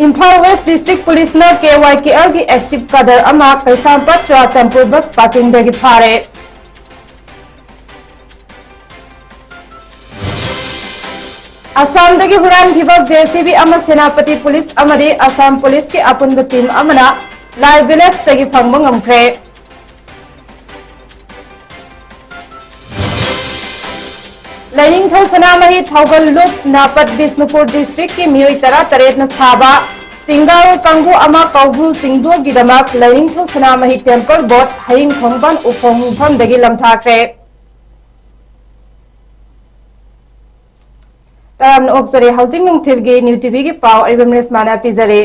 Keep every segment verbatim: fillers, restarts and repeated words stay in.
Imphal west district ꯄꯨꯂꯤꯁꯅ K Y ꯀꯦ ꯑꯦꯜꯒꯤ active ꯀꯥꯗꯔ ꯑꯃ ꯀꯩꯁꯥꯝꯄꯥꯠ Churachandpur bus ꯄꯥꯔꯀꯤꯡꯗꯒꯤ ꯐꯥꯔꯦ꯫ ꯑꯁꯥꯝꯗꯒꯤ ꯍꯨꯔꯥꯟꯈꯤꯕ ꯖꯦ ꯁꯤ ꯕꯤ ꯑꯃ ꯁꯦꯅꯥꯄꯇꯤ ꯄꯨꯂꯤꯁ ꯑꯃꯗꯤ ꯑꯁꯥꯝ ꯄꯨꯂꯤꯁꯀꯤ ꯑꯄꯨꯟꯕ ꯇꯤꯝ ꯑꯃꯅ ꯂꯥꯏ ꯚꯤꯂꯦꯖꯇꯒꯤ ꯐꯪꯕ ꯉꯝꯈ꯭ꯔꯦ꯫ ꯂꯥꯏꯅꯤꯡꯊꯧ ꯁꯅꯥꯃꯍꯤ ꯊꯧꯒꯜ ꯂꯨꯞ ꯅꯥꯄꯠ ꯕꯤꯁꯅꯨꯄꯨꯔ ꯗꯤꯁꯇ꯭ꯔꯤꯛꯀꯤ ꯃꯤꯑꯣꯏ ꯇꯔꯥꯇꯔꯦꯠꯅ ꯁꯥꯕ ꯆꯤꯡꯒꯥꯔꯣꯏ ꯀꯥꯡꯕꯨ ꯑꯃ ꯀꯧꯕ꯭ꯔꯨ ꯆꯤꯡꯗꯣꯜꯒꯤꯗꯃꯛ ꯂꯥꯏꯅꯤꯡꯊꯧ ꯁꯅꯥꯃꯍꯤ ꯇꯦꯝꯄꯜ ꯕꯣꯔꯗ ꯍꯌꯤꯡꯈꯣꯡꯕꯟ ꯎꯈꯣꯡ ꯃꯐꯝꯗꯒꯤ ꯂꯝꯊꯥꯈ꯭ꯔꯦ꯫ ꯇꯔꯥꯝꯅ ꯑꯣꯛꯆꯔꯤ꯫ ꯍꯧꯖꯤꯛ ꯅꯨꯡꯊꯤꯜꯒꯤ ꯅ꯭ꯌꯨ ꯇꯤ ꯚꯤꯒꯤ ꯄꯥꯎ ꯑꯔꯤꯕꯝ ꯔꯦꯁꯃꯥꯅ ꯄꯤꯖꯔꯤ꯫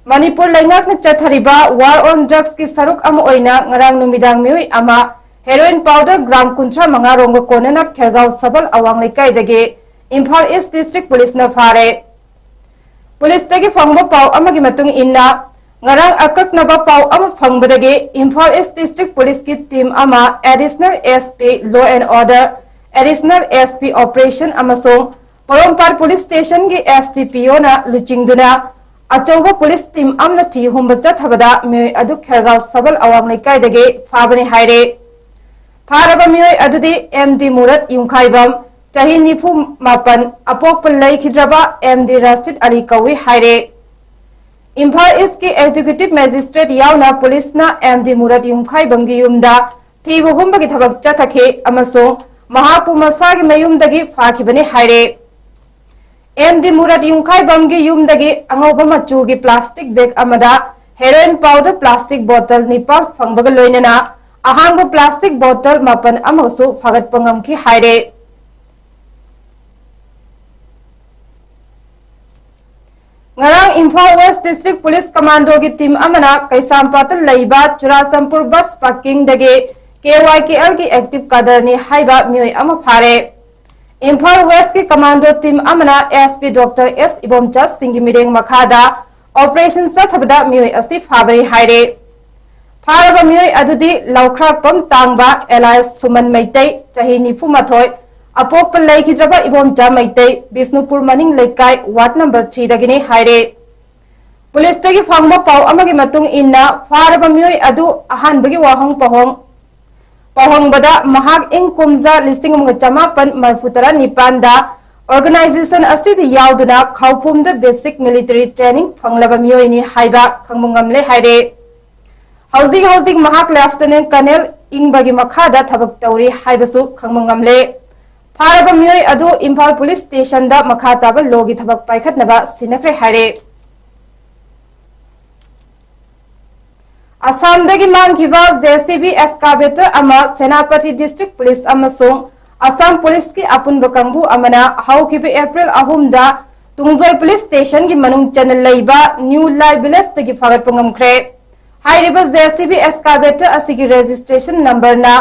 ꯃꯅꯤꯄꯨꯔ ꯂꯩꯉꯥꯛꯅ ꯆꯠꯊꯔꯤꯕ War on Drugsꯀꯤ ꯁꯔꯨꯛ ꯑꯃ ꯑꯣꯏꯅ ꯉꯔꯥꯡ ꯅꯨꯃꯤꯗꯥꯡ ꯃꯤꯑꯣꯏ ꯑꯃ heroin powder gram ꯀꯨꯟꯊ꯭ꯔꯥ ꯃꯉꯥ ꯔꯣꯝꯒ ꯀꯣꯟꯅꯅ ꯈꯦꯔꯒꯥꯎ ꯁꯕꯜ ꯑꯋꯥꯡ ꯂꯩꯀꯥꯏꯗꯒꯤ ꯏꯝꯐꯥꯜ ꯏꯁ ꯗꯤꯁꯇ꯭ꯔꯤꯛ ꯄꯨꯂꯤꯁꯅ ꯐꯥꯔꯦ꯫ ꯄꯨꯂꯤꯁꯇꯒꯤ ꯐꯪꯕ ꯄꯥꯎ ꯑꯃꯒꯤ ꯃꯇꯨꯡ ꯏꯟꯅ, ꯉꯔꯥꯡ ꯑꯀꯛꯅꯕ ꯄꯥꯎ ꯑꯃ ꯐꯪꯕꯗꯒꯤ ꯏꯝꯐꯥꯜ ꯏꯁ ꯗꯤꯁꯇ꯭ꯔꯤꯛ ꯄꯨꯂꯤꯁꯀꯤ ꯇꯤꯝ ꯑꯃ Additional S P Law and Order, Additional S P Operation ꯑꯃꯁꯨꯡ ꯄꯣꯔꯣꯝꯄꯥꯠ ꯄꯨꯂꯤꯁ ꯁ꯭ꯇꯦꯁꯟꯒꯤ S D P Oꯅ ꯂꯨꯆꯤꯡꯗꯨꯅ ꯑꯆꯧꯕ ꯄꯨꯂꯤꯁ ꯇꯤꯝ ꯑꯃꯅ ꯊꯤ ꯍꯨꯝꯕ ꯆꯠꯊꯕꯗ ꯃꯤꯑꯣꯏ ꯑꯗꯨ ꯈꯦꯔꯒꯥꯎ ꯁꯕꯜ ꯑꯋꯥꯡ ꯂꯩꯀꯥꯏꯗꯒꯤ ꯐꯥꯕꯅꯤ ꯍꯥꯏꯔꯦ꯫ ꯐꯥꯔꯕ ꯃꯤꯑꯣꯏ ꯑꯗꯨꯗꯤ M D ꯃꯨꯔꯠ ꯌꯨꯝꯈꯥꯏꯕꯝ, ꯆꯍꯤ ꯅꯤꯐꯨ ꯃꯥꯄꯟ, ꯑꯄꯣꯛꯄ ꯂꯩꯈꯤꯗ꯭ꯔꯕ M D ꯔꯥꯁꯤꯗ ꯑꯂꯤ ꯀꯧꯏ ꯍꯥꯏꯔꯦ꯫ ꯏꯝꯐꯥꯜ ꯏꯁꯀꯤ ꯑꯦꯛꯖꯤꯀ꯭ꯌꯨꯇꯤꯚ ꯃꯦꯖꯤꯁꯇ꯭ꯔꯦꯠ ꯌꯥꯎꯅ ꯄꯨꯂꯤꯁꯅ M D ꯃꯨꯔꯠ ꯌꯨꯝꯈꯥꯏꯕꯝꯒꯤ ꯌꯨꯝꯗ ꯊꯤꯕ ꯍꯨꯝꯕꯒꯤ ꯊꯕꯛ ꯆꯠꯊꯈꯤ ꯑꯃꯁꯨꯡ ꯃꯍꯥꯛꯄꯨ ꯃꯁꯥꯒꯤ ꯃꯌꯨꯝꯗꯒꯤ ꯐꯥꯈꯤꯕꯅꯤ ꯍꯥꯏꯔꯦ꯫ M D ꯃꯨꯔꯠ ꯌꯨꯝꯈꯥꯏꯕꯝꯒꯤ ꯌꯨꯝꯗꯒꯤ ꯑꯉꯧꯕ ꯃꯆꯨꯒꯤ plastic bag ꯑꯃꯗ heroin powder plastic bottle ꯅꯤꯄꯥꯜ ꯐꯪꯕꯒ ꯂꯣꯏꯅꯅ ꯑꯍꯥꯡꯕ plastic bottle ꯃꯥꯄꯟ ꯑꯃꯁꯨ ꯐꯥꯒꯠꯄ ꯉꯝꯈꯤ ꯍꯥꯏꯔꯦ꯫ ꯉꯔꯥꯡ ꯏꯝꯐꯥꯜ ꯋꯦꯁ ꯗꯤꯁꯇ꯭ꯔꯤꯛ ꯄꯨꯂꯤꯁ ꯀꯃꯥꯟꯗꯣꯒꯤ ꯇꯤꯝ ꯑꯃꯅ ꯀꯩꯁꯥꯝꯄꯥꯠꯇ ꯂꯩꯕ ꯆꯨꯔꯥꯆꯥꯟꯄꯨꯔ ꯕꯁ ꯄꯥꯔꯀꯤꯡꯗꯒꯤ K Y K L ꯒꯤ ꯑꯦꯛꯇꯤꯚ ꯀꯥꯗꯔꯅꯤ ꯍꯥꯏꯕ ꯃꯤꯑꯣꯏ ꯑꯃ ꯐꯥꯔꯦ꯫ ꯏꯝꯐꯥꯜ ꯋꯦꯁꯀꯤ ꯀꯃꯥꯟꯗꯣ ꯇꯤꯝ ꯑꯃꯅ S P Doctor S Ibomcha ꯁꯤꯡꯒꯤ ꯃꯤꯠꯌꯦꯡ ꯃꯈꯥꯗ ꯑꯣꯄꯔꯦꯁꯟ ꯆꯠꯊꯕꯗ ꯃꯤꯑꯣꯏ ꯑꯁꯤ ꯐꯥꯕꯅꯤ ꯍꯥꯏꯔꯦ꯫ ꯐꯥꯔꯕ ꯃꯤꯑꯣꯏ ꯑꯗꯨꯗꯤ ꯂꯧꯈ꯭ꯔꯥꯛꯄꯝ ꯇꯥꯡꯕ alias ꯁꯨꯃꯟ ꯃꯩꯇꯩ, ꯆꯍꯤ ꯅꯤꯐꯨ ꯃꯥꯊꯣꯏ, ꯑꯄꯣꯛꯄ ꯂꯩꯈꯤꯗ꯭ꯔꯕ ꯏꯕꯣꯝꯆꯥ ꯃꯩꯇꯩ, ꯕꯤꯁꯅꯨꯄꯨꯔ ꯃꯅꯤꯡ ꯂꯩꯀꯥꯏ, ꯋꯥꯔꯗ ꯅꯝꯕꯔ ꯊ꯭ꯔꯤꯗꯒꯤꯅꯤ ꯍꯥꯏꯔꯦ꯫ ꯄꯨꯂꯤꯁꯇꯒꯤ ꯐꯪꯕ ꯄꯥꯎ ꯑꯃꯒꯤ ꯃꯇꯨꯡ ꯏꯟꯅ, ꯐꯥꯔꯕ ꯃꯤꯑꯣꯏ ꯑꯗꯨ ꯑꯍꯥꯟꯕꯒꯤ ꯋꯥꯍꯪ ꯄꯥꯎꯍꯪ ꯄꯥꯎꯍꯪꯕꯗ ꯃꯍꯥꯛ ꯏꯪ ꯀꯨꯝꯖꯥ ꯂꯤꯁꯤꯡ ꯑꯃꯒ ꯆꯃꯥꯄꯟ ꯃꯔꯤꯐꯨ ꯇꯔꯥ ꯅꯤꯄꯥꯟꯗ organization ꯑꯁꯤꯗ ꯌꯥꯎꯗꯨꯅ ꯈꯧꯄꯨꯝꯗ basic military training ꯐꯪꯂꯕ ꯃꯤꯑꯣꯏꯅꯤ ꯍꯥꯏꯕ ꯈꯪꯕ ꯉꯝꯂꯦ ꯍꯥꯏꯔꯦ꯫ ꯍꯧꯖꯤꯛ ꯍꯧꯖꯤꯛ ꯃꯍꯥꯛ Lieutenant Colonel ꯏꯪꯕꯒꯤ ꯃꯈꯥꯗ ꯊꯕꯛ ꯇꯧꯔꯤ ꯍꯥꯏꯕꯁꯨ ꯈꯪꯕ ꯉꯝꯂꯦ꯫ ꯐꯥꯔꯕ ꯃꯤꯑꯣꯏ ꯑꯗꯨ ꯏꯝꯐꯥꯜ ꯄꯨꯂꯤꯁ ꯁ꯭ꯇꯦꯁꯟꯗ ꯃꯈꯥ ꯇꯥꯕ ꯂꯣꯒꯤ ꯊꯕꯛ ꯄꯥꯏꯈꯠꯅꯕ ꯁꯤꯟꯅꯈ꯭ꯔꯦ ꯍꯥꯏꯔꯦ꯫ ꯑꯁꯥꯝꯗꯒꯤ ꯃꯥꯡꯈꯤꯕ JCB excavator ꯑꯃ ꯁꯦꯅꯥꯄꯇꯤ district police ꯑꯃꯁꯨꯡ ꯑꯁꯥꯝ ꯄꯨꯂꯤꯁꯀꯤ ꯑꯄꯨꯟꯕ ꯀꯥꯡꯕꯨ ꯑꯃꯅ ꯍꯧꯈꯤꯕ ꯑꯦꯄ꯭ꯔꯤꯜ ꯑꯍꯨꯝꯗ ꯇꯨꯡꯖꯣꯏ ꯄꯨꯂꯤꯁ ꯁ꯭ꯇꯦꯁꯟꯒꯤ ꯃꯅꯨꯡ ꯆꯟꯅ ꯂꯩꯕ ꯅ꯭ꯌꯨ ꯂꯥꯏ ꯚꯤꯂꯦꯖꯇꯒꯤ ꯐꯥꯒꯠꯄ ꯉꯝꯈ꯭ꯔꯦ꯫ ꯍꯥꯏꯔꯤꯕ JCB excavator ꯑꯁꯤꯒꯤ registration numberꯅ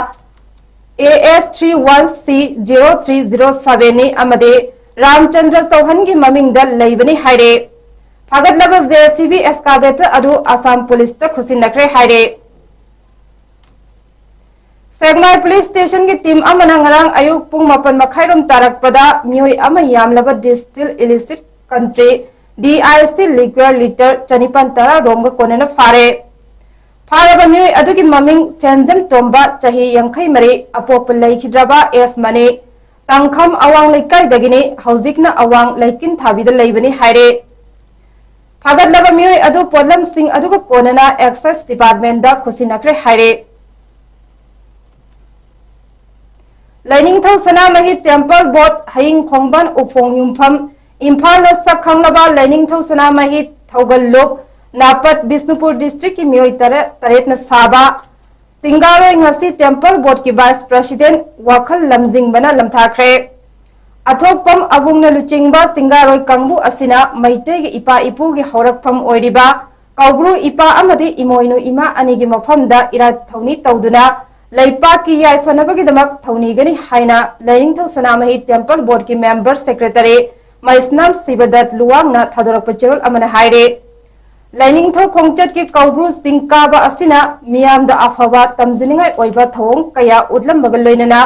AS three one C zero three zero sevenꯅꯤ ꯑꯃꯗꯤ ꯔꯥꯝꯆꯟꯗ꯭ꯔ ꯆꯧꯍꯟꯒꯤ ꯃꯃꯤꯡꯗ ꯂꯩꯕꯅꯤ ꯍꯥꯏꯔꯦ꯫ ꯐꯥꯒꯠꯂꯕ JCB excavator ꯑꯗꯨ ꯑꯁꯥꯝ ꯄꯨꯂꯤꯁꯇ ꯈꯨꯠꯁꯤꯟꯅꯈ꯭ꯔꯦ ꯍꯥꯏꯔꯦ꯫ ꯁꯦꯛꯃꯥꯏ ꯄꯨꯂꯤꯁ ꯁ꯭ꯇꯦꯁꯟꯒꯤ ꯇꯤꯝ ꯑꯃꯅ ꯉꯔꯥꯡ ꯑꯌꯨꯛ ꯄꯨꯡ ꯃꯥꯄꯟ ꯃꯈꯥꯏꯔꯣꯝ ꯇꯥꯔꯛꯄꯗ ꯃꯤꯑꯣꯏ ꯑꯃ ꯌꯥꯝꯂꯕ Distill Illicit Country, DIC liquor litre ꯆꯅꯤꯄꯥꯟ ꯇꯔꯥ ꯔꯣꯝꯒ ꯀꯣꯟꯅꯅ ꯐꯥꯔꯦ꯫ ꯐꯥꯔꯕ ꯃꯤꯑꯣꯏ ꯑꯗꯨꯒꯤ ꯃꯃꯤꯡ ꯁꯦꯟꯖꯝ ꯇꯣꯝꯕ, ꯆꯍꯤ ꯌꯥꯡꯈꯩ ꯃꯔꯤ, ꯑꯄꯣꯛꯄ ꯂꯩꯈꯤꯗ꯭ꯔꯕ ꯑꯦꯁ ꯃꯅꯤ, ꯇꯥꯡꯈꯝ ꯑꯋꯥꯡ ꯂꯩꯀꯥꯏꯗꯒꯤꯅꯤ, ꯍꯧꯖꯤꯛꯅ ꯑꯋꯥꯡ ꯂꯩꯀꯤꯟ ꯊꯥꯕꯤꯗ ꯂꯩꯕꯅꯤ ꯍꯥꯏꯔꯦ꯫ ꯐꯥꯒꯠꯂꯕ ꯃꯤꯑꯣꯏ ꯑꯗꯨ ꯄꯣꯠꯂꯝꯁꯤꯡ ꯑꯗꯨꯒ ꯀꯣꯟꯅꯅ Excise Departmentꯗ ꯈꯨꯠꯁꯤꯟꯅꯈ꯭ꯔꯦ ꯍꯥꯏꯔꯦ꯫ ꯂꯥꯏꯅꯤꯡꯊꯧ ꯁꯅꯥꯃꯍꯤ Temple Board, ꯍꯌꯤꯡ ꯈꯣꯡꯕꯥꯟ ꯎꯐꯣꯡ ꯌꯨꯝꯐꯝ, ꯏꯝꯐꯥꯜꯗ ꯁꯛ ꯈꯪꯂꯕ ꯂꯥꯏꯅꯤꯡꯊꯧ ꯁꯅꯥꯃꯍꯤ ꯊꯧꯒꯜꯂꯨꯞ ꯅꯥꯄꯠ ꯕꯤꯁꯅꯨꯄꯨꯔ districtꯀꯤ ꯃꯤꯑꯣꯏ ꯇꯔꯦꯠ, ꯇꯔꯦꯠꯅ ꯁꯥꯕ ꯆꯤꯡꯒꯥꯔꯣꯏ ꯉꯁꯤ Temple Boardꯀꯤ vice president ꯋꯥꯈꯜ ꯂꯝꯖꯤꯡꯕꯅ ꯂꯝꯊꯥꯈ꯭ꯔꯦ꯫ ꯑꯊꯣꯛꯄꯝ ꯑꯕꯨꯡꯅ ꯂꯨꯆꯤꯡꯕ ꯆꯤꯡꯒꯥꯔꯣꯏ ꯀꯥꯡꯕꯨ ꯑꯁꯤꯅ ꯃꯩꯇꯩꯒꯤ ꯏꯄꯥ ꯏꯄꯨꯒꯤ ꯍꯧꯔꯛꯐꯝ ꯑꯣꯏꯔꯤꯕ ꯀꯧꯕ꯭ꯔꯨ ꯏꯄꯥ ꯑꯃꯗꯤ ꯏꯃꯣꯏꯅꯨ ꯏꯃꯥ ꯑꯅꯤꯒꯤ ꯃꯐꯝꯗ ꯏꯔꯥꯠ ꯊꯧꯅꯤ ꯇꯧꯗꯨꯅ ꯂꯩꯄꯥꯛꯀꯤ ꯌꯥꯏꯐꯅꯕꯒꯤꯗꯃꯛ ꯊꯧꯅꯤꯒꯅꯤ ꯍꯥꯏꯅ ꯂꯥꯏꯅꯤꯡꯊꯧ ꯁꯅꯥꯃꯍꯤ Temple Boardꯀꯤ member secretary ꯃꯩꯁꯅꯥꯝ ꯁꯤꯕꯗꯠ ꯂꯨꯋꯥꯡꯅ ꯊꯥꯗꯣꯔꯛꯄ ꯆꯦꯔꯣꯜ ꯑꯃꯅ ꯍꯥꯏꯔꯦ꯫ ꯂꯥꯏꯅꯤꯡꯊꯧ ꯈꯣꯡꯆꯠꯀꯤ ꯀꯧꯕ꯭ꯔꯨ ꯆꯤꯡ ꯀꯥꯕ ꯑꯁꯤꯅ ꯃꯤꯌꯥꯝꯗ ꯑꯐꯕ ꯇꯝꯖꯅꯤꯡꯉꯥꯏ ꯑꯣꯏꯕ ꯊꯧꯑꯣꯡ ꯀꯌꯥ ꯎꯠꯂꯝꯕꯒ ꯂꯣꯏꯅꯅ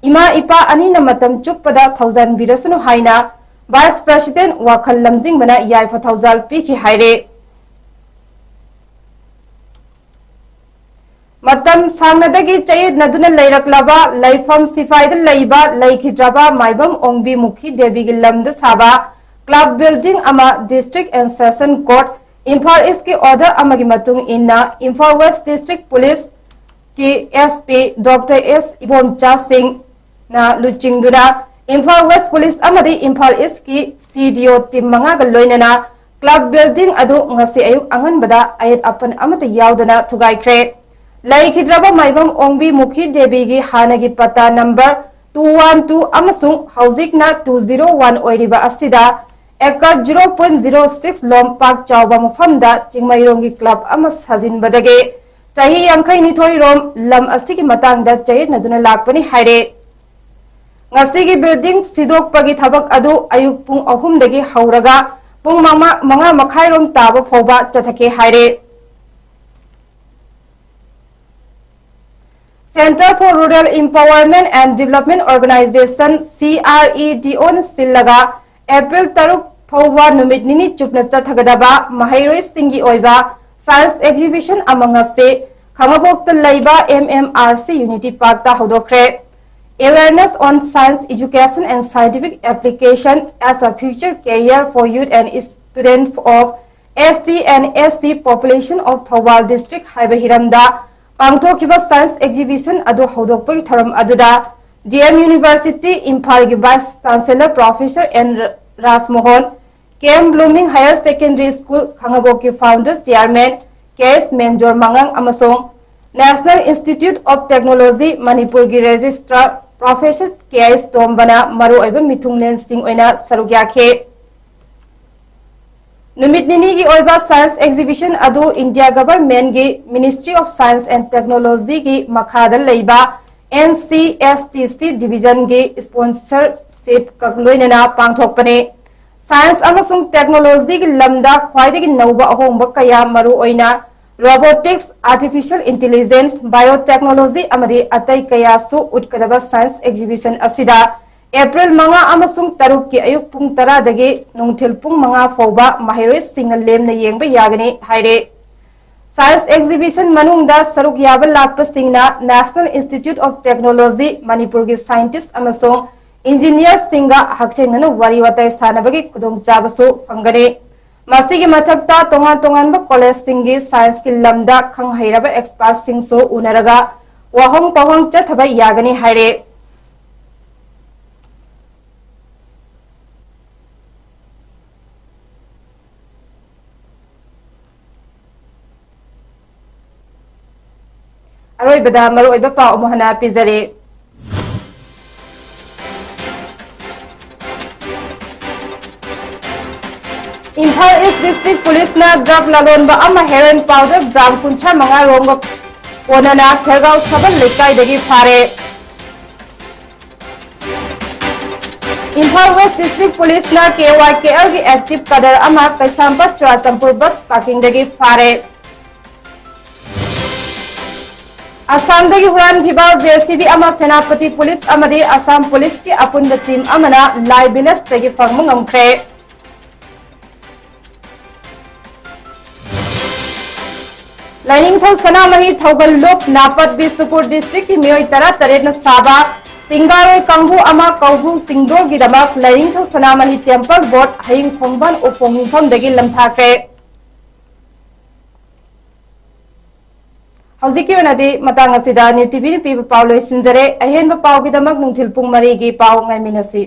ꯏꯃꯥ ꯏꯄꯥ ꯑꯅꯤꯅ ꯃꯇꯝ ꯆꯨꯞꯄꯗ ꯊꯧꯖꯥꯟꯕꯤꯔꯁꯅꯨ ꯍꯥꯏꯅ Vice President ꯋꯥꯈꯜ ꯂꯝꯖꯤꯡꯕꯅ ꯌꯥꯏꯐ ꯊꯧꯖꯥꯜ ꯄꯤꯈꯤ ꯍꯥꯏꯔꯦ꯫ ꯃꯇꯝ ꯁꯥꯡꯅꯗꯒꯤ ꯆꯌꯦꯠꯅꯗꯨꯅ ꯂꯩꯔꯛꯂꯕ ꯂꯩꯐꯝ ꯁꯤꯐꯥꯏꯗ ꯂꯩꯕ ꯂꯩꯈꯤꯗ꯭ꯔꯕ ꯃꯥꯏꯕꯝ ꯑꯣꯡꯕꯤ ꯃꯨꯈꯤ ꯗꯦꯕꯤꯒꯤ ꯂꯝꯗ ꯁꯥꯕ club building ꯑꯃ District and Session Court, Imphal East ꯀꯤ order ꯑꯃꯒꯤ ꯃꯇꯨꯡ ꯏꯟꯅ Imphal West District Police ꯀꯤ S P Doctor S Ibomcha ꯁꯤꯡꯅ ꯂꯨꯆꯤꯡꯗꯨꯅ Imphal West Police ꯑꯃꯗꯤ Imphal East ꯀꯤ C D O team ꯃꯉꯥꯒ ꯂꯣꯏꯅꯅ club building ꯑꯗꯨ ꯉꯁꯤ ꯑꯌꯨꯛ ꯑꯉꯟꯕꯗ ꯑꯌꯦꯠ ꯑꯄꯟ ꯑꯃꯠꯇ ꯌꯥꯎꯗꯅ ꯊꯨꯒꯥꯏꯈ꯭ꯔꯦ꯫ ꯂꯩꯈꯤꯗ꯭ꯔꯕ ꯃꯥꯏꯕꯝ ꯑꯣꯡꯕꯤ ꯃꯨꯈꯤ ꯗꯦꯕꯤꯒꯤ ꯍꯥꯟꯅꯒꯤ ꯄꯇꯥ number two one two ꯑꯃꯁꯨꯡ ꯍꯧꯖꯤꯛꯅ two zero one ꯑꯣꯏꯔꯤꯕ ꯑꯁꯤꯗ acre zero point zero six ꯂꯣꯝ ꯄꯥꯛ ꯆꯥꯎꯕ ꯃꯐꯝꯗ ꯆꯤꯡꯃꯩꯔꯣꯡꯒꯤ club ꯑꯃ ꯁꯥꯖꯤꯟꯕꯗꯒꯤ ꯆꯍꯤ ꯌꯥꯡꯈꯩ ꯅꯤꯊꯣꯏ ꯔꯣꯝ ꯂꯝ ꯑꯁꯤꯒꯤ ꯃꯇꯥꯡꯗ ꯆꯌꯦꯠꯅꯗꯨꯅ ꯂꯥꯛꯄꯅꯤ ꯍꯥꯏꯔꯦ꯫ ꯉꯁꯤꯒꯤ building ꯁꯤꯗꯣꯛꯄꯒꯤ ꯊꯕꯛ ꯑꯗꯨ ꯑꯌꯨꯛ ꯄꯨꯡ ꯑꯍꯨꯝꯗꯒꯤ ꯍꯧꯔꯒ ꯄꯨꯡ ꯃꯉꯥ, ꯃꯉꯥ ꯃꯈꯥꯏꯔꯣꯝ ꯇꯥꯕ ꯐꯥꯎꯕ ꯆꯠꯊꯈꯤ ꯍꯥꯏꯔꯦ꯫ Centre for Rural Empowerment and Development Organisation, C R E D O ꯅ ꯁꯤꯜꯂꯒ April ꯇꯔꯨꯛ ꯐꯥꯎꯕ ꯅꯨꯃꯤꯠ ꯅꯤꯅꯤ ꯆꯨꯞꯅ ꯆꯠꯊꯒꯗꯕ ꯃꯍꯩꯔꯣꯏꯁꯤꯡꯒꯤ ꯑꯣꯏꯕ science exhibition ꯑꯃ ꯉꯁꯤ ꯈꯥꯉꯕꯣꯛꯇ ꯂꯩꯕ M M R C Unity Park ꯇ ꯍꯧꯗꯣꯛꯈ꯭ꯔꯦ꯫ Awareness on science education and scientific application as a future career for youth and student of S T and S C population of Thoubal District ꯍꯥꯏꯕ ꯍꯤꯔꯝꯗ ꯄꯥꯡꯊꯣꯛꯈꯤꯕ science exhibition ꯑꯗꯨ ꯍꯧꯗꯣꯛꯄꯒꯤ ꯊꯧꯔꯝ ꯑꯗꯨꯗ D M University ꯏꯝꯐꯥꯜꯒꯤ Vice Chancellor Professor N ꯔꯥꯖꯃꯣꯍꯟ, K M Blooming Higher Secondary School ꯈꯥꯉꯕꯣꯛꯀꯤ Founder Chairman K S ꯃꯦꯟꯖꯣꯔ ꯃꯉꯥꯡ ꯑꯃꯁꯨꯡ National Institute of Technology ꯃꯅꯤꯄꯨꯔꯒꯤ Registrar Professor K S ꯇꯣꯝꯕꯅ ꯃꯔꯨꯑꯣꯏꯕ ꯃꯤꯊꯨꯡꯂꯦꯟꯁꯤꯡ ꯑꯣꯏꯅ ꯁꯔꯨꯛ ꯌꯥꯈꯤ꯫ ꯅꯨꯃꯤꯠ ꯅꯤꯅꯤꯒꯤ ꯑꯣꯏꯕ science exhibition ꯑꯗꯨ India Government ꯒꯤ Ministry of Science and Technology ꯒꯤ ꯃꯈꯥꯗ ꯂꯩꯕ N C S T C Division ꯒꯤ sponsorship ꯀ ꯂꯣꯏꯅꯅ ꯄꯥꯡꯊꯣꯛꯄꯅꯤ꯫ Science ꯑꯃꯁꯨꯡ technology ꯒꯤ ꯂꯝꯗ ꯈ꯭ꯋꯥꯏꯗꯒꯤ ꯅꯧꯕ ꯑꯍꯣꯡꯕ ꯀꯌꯥ, ꯃꯔꯨꯑꯣꯏꯅ Robotics, Artificial Intelligence, Biotechnology ꯑꯃꯗꯤ ꯑꯇꯩ ꯀꯌꯥꯁꯨ ꯎꯠꯀꯗꯕ science exhibition ꯑꯁꯤꯗ April ꯃꯉꯥ ꯑꯃꯁꯨꯡ ꯇꯔꯨꯛꯀꯤ ꯑꯌꯨꯛ ꯄꯨꯡ ꯇꯔꯥꯗꯒꯤ ꯅꯨꯡꯊꯤꯜ ꯄꯨꯡ ꯃꯉꯥ ꯐꯥꯎꯕ ꯃꯍꯩꯔꯣꯏꯁꯤꯡꯅ ꯂꯦꯝꯅ ꯌꯦꯡꯕ ꯌꯥꯒꯅꯤ ꯍꯥꯏꯔꯦ꯫ Science exhibition ꯃꯅꯨꯡꯗ ꯁꯔꯨꯛ ꯌꯥꯕ ꯂꯥꯛꯄꯁꯤꯡꯅ National Institute of Technology, ꯃꯅꯤꯄꯨꯔꯒꯤ scientist ꯑꯃꯁꯨꯡ engineerꯁꯤꯡꯒ ꯍꯛꯊꯦꯡꯅꯅ ꯋꯥꯔꯤ ꯋꯥꯇꯥꯏ ꯁꯥꯟꯅꯕꯒꯤ ꯈꯨꯗꯣꯡꯆꯥꯕꯁꯨ ꯐꯪꯒꯅꯤ꯫ ꯃꯁꯤꯒꯤ ꯃꯊꯛꯇ ꯇꯣꯉꯥꯟ ꯇꯣꯉꯥꯟꯕ collegeꯁꯤꯡꯒꯤ scienceꯀꯤ ꯂꯝꯗ ꯈꯪ ꯍꯩꯔꯕ expertꯁꯤꯡꯁꯨ ꯎꯅꯔꯒ ꯋꯥꯍꯪ ꯄꯥꯎꯍꯪ ꯆꯠꯊꯕ ꯌꯥꯒꯅꯤ ꯍꯥꯏꯔꯦ꯫ ꯑꯔꯣꯏꯕꯗ ꯃꯔꯨꯑꯣꯏꯕ ꯄꯥꯎ ꯑꯃꯨꯛ ꯍꯟꯅ ꯄꯤꯖꯔꯤ꯫ ꯏꯝꯐꯥꯜ East District Policeꯅ drug ꯂꯂꯣꯟꯕ ꯑꯃ heroin powder gram ꯀꯨꯟꯊ꯭ꯔꯥ ꯃꯉꯥ ꯔꯣꯝꯒ ꯀꯣꯟꯅꯅ ꯈꯦꯔꯒꯥꯎ ꯁꯕꯜ ꯂꯩꯀꯥꯏꯗꯒꯤ ꯐꯥꯔꯦ꯫ Imphal West District Policeꯅ KYKLꯒꯤ active cadre ꯑꯃ ꯀꯩꯁꯥꯝꯄꯥꯠ ꯆꯨꯔꯥꯆꯥꯟꯄꯨꯔ bus parkingꯗꯒꯤ ꯐꯥꯔꯦ꯫ ꯑꯁꯥꯝꯗꯒꯤ ꯍꯨꯔꯥꯟꯈꯤꯕ JCB ꯑꯃ ꯁꯦꯅꯥꯄꯇꯤ police ꯑꯃꯗꯤ ꯑꯁꯥꯝ policeꯀꯤ ꯑꯄꯨꯟꯕ team ꯑꯃꯅ ꯂꯥꯏ villageꯇꯒꯤ ꯐꯪꯕ ꯉꯝꯈ꯭ꯔꯦ꯫ ꯂꯥꯏꯅꯤꯡꯊꯧ ꯁꯅꯥꯃꯍꯤ ꯊꯧꯒꯜ ꯂꯨꯞ ꯅꯥꯄꯠ ꯕꯤꯁꯅꯨꯄꯨꯔ districtꯀꯤ ꯃꯤꯑꯣꯏ ꯇꯔꯥꯇꯔꯦꯠꯅ ꯁꯥꯕ ꯆꯤꯡꯒꯥꯔꯣꯏ ꯀꯥꯡꯕꯨ ꯑꯃ ꯀꯧꯕ꯭ꯔꯨ ꯆꯤꯡꯗꯣꯜꯒꯤꯗꯃꯛ ꯂꯥꯏꯅꯤꯡꯊꯧ ꯁꯅꯥꯃꯍꯤ temple board ꯍꯌꯤꯡ ꯈꯣꯡꯕꯥꯟ ꯎꯄꯣꯡ ꯌꯨꯝꯐꯝꯗꯒꯤ ꯂꯝꯊꯥꯈ꯭ꯔꯦ꯫ ꯍꯧꯖꯤꯛꯀꯤ ꯑꯣꯏꯅꯗꯤ ꯃꯇꯥꯡ ꯑꯁꯤꯗ New TVꯅ ꯄꯤꯕ ꯄꯥꯎ ꯂꯣꯏꯁꯤꯟꯖꯔꯦ꯫ ꯑꯍꯦꯟꯕ ꯄꯥꯎꯒꯤꯗꯃꯛ ꯅꯨꯡꯊꯤꯜ ꯄꯨꯡ ꯃꯔꯤꯒꯤ ꯄꯥꯎ ꯉꯥꯏꯃꯤꯟꯅꯁꯤ꯫